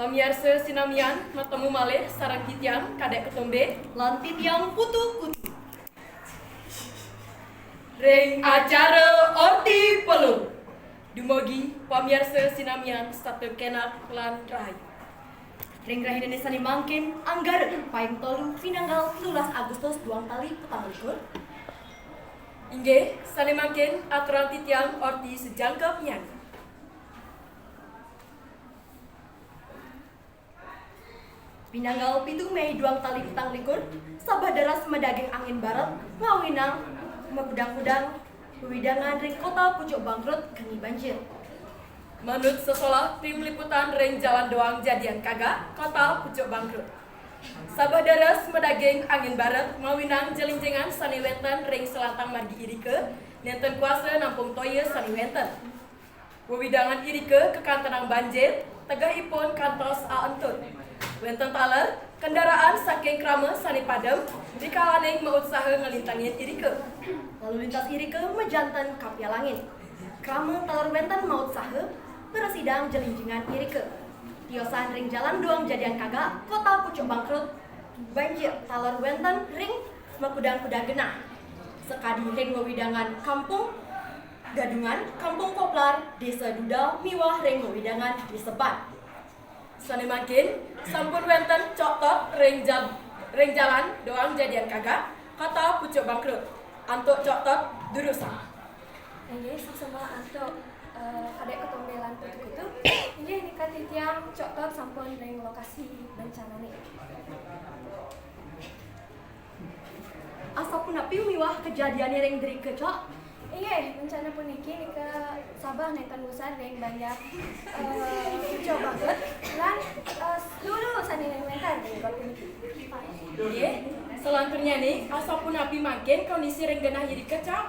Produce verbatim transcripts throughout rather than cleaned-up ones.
Pamiarsa sinamian, matemu malih sareng titiang Kadek Ketombe lan titiang Putu Kutu ring acara Orti Pelung. Dumugi pamiarsa sinamian setata kenak lan rahayu. Ring rahinané sané mangkin, Anggara paing tolu pinanggal telulas Agustus duang tali petang likur. Inggih, sané mangkin aturang titiang Orti sajangkep nyanyi. Pinanggal pitu Mei duang tali petang likur, sabah daras madaging angin barat ngawinang makudang-kudang wewidangan ring kota Pucuk Bangkrut keni banjir. Manut sesolah tim liputan ring Jalan Doang Jadian Kagak, kota Pucuk Bangkrut. Sabah daras madaging angin barat ngawinang jelinjingan sané wénten ring selantang margi irika, nénten kuasa nampung toya sané wénten. Wewidangan irika kakantenang banjir, tegehipun kantos aentut. Wénten taler kendaraan saking krama sané padem rikalaning mautsaha nglintangin irika. Lalu lintas irika majanten kapialangin. Krama taler wénten mautsaha ngresidang jelinjingan irika. Tiosan ring Jalan Doang Jadian Kagak, kota Pucuk Bangkrut, banjir taler wénten ring makudang-kudang genah. Sakadi ring wewidangan Kampung Gadungan, Kampung Koplar, Désa Duda, miwah ring wewidangan Désa Ban. Sané mangkin sampun wénten coktot ring jal-, ring Jalan Doang Jadian Kagak, kota Pucuk Bangkrut. Antuk coktot durusang. Inggih, suksma antuk, eh, Kadek Ketombe lan Putu Kutu. Inggih, nika titiang coktot sampun ring lokasi bencanané. Asapunapi miwah kejadiané ring drika, Cok? Inggih, bencana puniki nika sabah nénten wusar ring banjar, eh, Pucuk Bangkrut lan, eh, luru sané wénten ring got puniki. Inggih, salanturnyané asapunapi mangkin kondisi ring genah irika, Cok?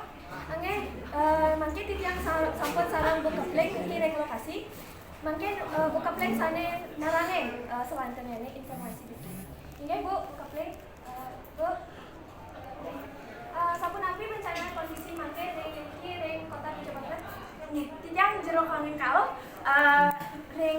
Inggih, eh, mangkin titiang sa-, sampun sareng Bu Kepling niki ring lokasi. Mangkin, eh, Bu Kepling sané narangin, eh, salanturnyané informasi niki. Inggih, Bu Kepling. Eh, Bu, eh, sapunapi bencana kondisi mangkin ring niki ring kota Pucuk Bangkrut? Nggih, titiang Jero Kangin Kau, eh, ring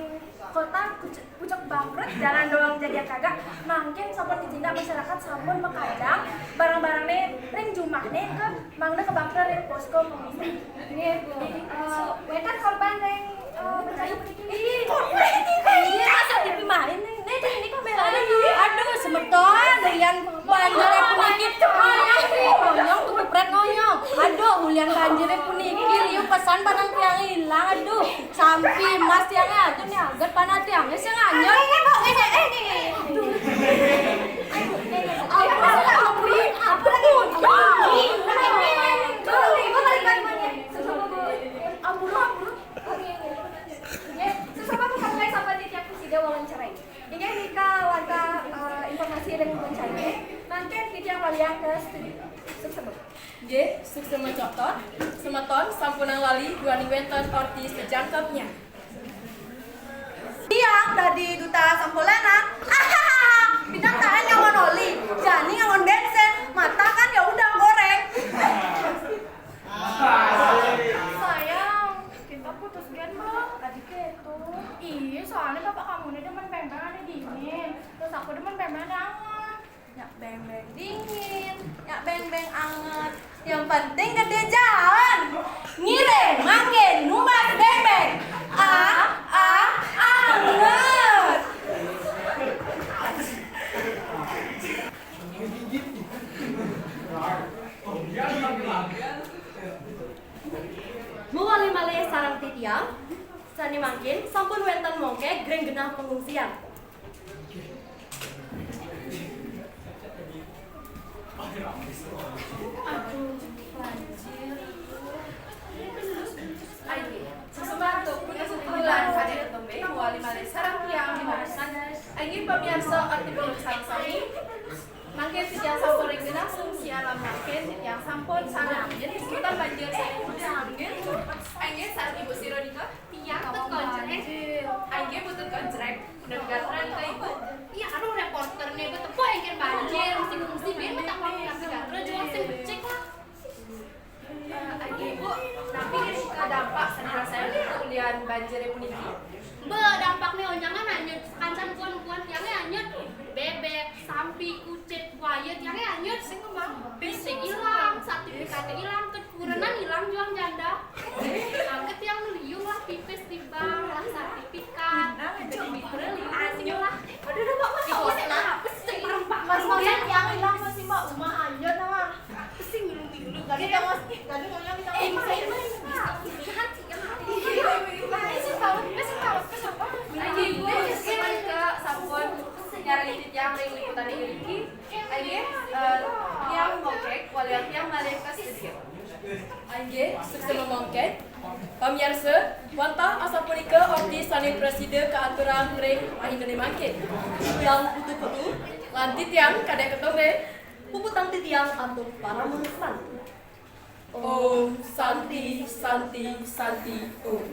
kota Pucuk, Pucuk Bangkrut, Jalan Doang Jadian Kagak, mangkin sampun ditindak masyarakat sampun makadang barang-barangné ring jumahné ka mangda kabakta ring posko pengungsian. Nggih, Bu. Eh, wénten korban ring, eh, bencana puniki? Ih, korban ini. Iya, masa dipimain nih? Nih, nih, ini kameranya nih. Aduh, semeton, hulian banjir puniki. Ngonyong, ngonyong, tuh kupret ngonyong. Aduh, hulian banjir puniki, liu pesan barang tiang ilang. Aduh, sampi mas tiang aja nih, aget panah tiang. Ini sing anyar. Eh, eh, Bu, eh, eh, eh, nih. Ampun, ampun, ampun. Ampun, ampun. Oke, oke. Nggih, sesama bukan mulai sampai titiang presida wawancara. Inggih nika wantah, eh, informasi ring bencana. Mangkin titiang waliang ka studio. Suksma. Nggih, suksma coktot. Semeton sampunang lali duaning wénten orti sajangkepnya. Tiang dadi duta sampolenan. Ahaha, pinang taén ngangon oli, jani ngangon bénsin, matakan ya udang goreng. Sayang, kita putus gén, Mbak. Tadi kéto. Iya, soalnya bapak kamu ini demen beng-beng ané dingin. Terus aku demen beng-beng ané anget. Nyak beng-beng dingin, nyak beng-beng anget. Yang penting gedé jalan. Ngiring mangkin numbas beng-beng. Ah, ah, anget. Mawali malih sareng titiang, sané mangkin sampun wénten mongkeg ring genah pengungsian. Aduh, banjir. Ayo, sesuatu pun kesimpulan hadir tembe, mawali malih sareng tiang di Mausan. Inggih pamiarsa, arti belum sareng sami. Mangkin titiang sampun ring genah pengungsian lan mangkin titiang sampun sareng nyebutan banjir sané. Inggih sareng Ibu Siro nika. Iya, tut kojrek. Inggih, Bu, tut kojrek. Udah gatra nika, Ibu. Iya, aduh, reporternya, Bu, tepuk engkén banjir, mesti ngungsi, biar tak mau ngasih gatra, jelas sih becik lah. Eh, inggih, Bu, napi nika dampak sané rasayang Ibu ulian banjir puniki? Mbak, dampaknya onyangan hanya kan P C ilang, sertifikatnya ilang, kurenan ilang jua janda. Angkat yang liu lah pipis di bank, lah sertifikat. Nah, jadi liu lah. Aduh, aduh, Mak, Mas, Mas, Mas, Mas, yang ilang masih Mak, Uma aja nah. Pusing dulu, dulu. Gak ada, Mas. Gak ada, Mas. Eh, Mas, Mas, Mas. Kasih tahu, kasih tahu, kasih tahu. Lagi gue ke sabun nyari tiang ring liputan ini. Aye, eh, tiang mongkek, walian tiang balik ke studio. Inggih, suksma mongkek. Pamiarsa, wantah asapunika orti sane prasida kaaturan ring rahinaning mangkin. Titiang putu-putu, lan titiang kadek ketombe, puputang titiang antuk parama santi. Om Santi, Santi, Santi, Om.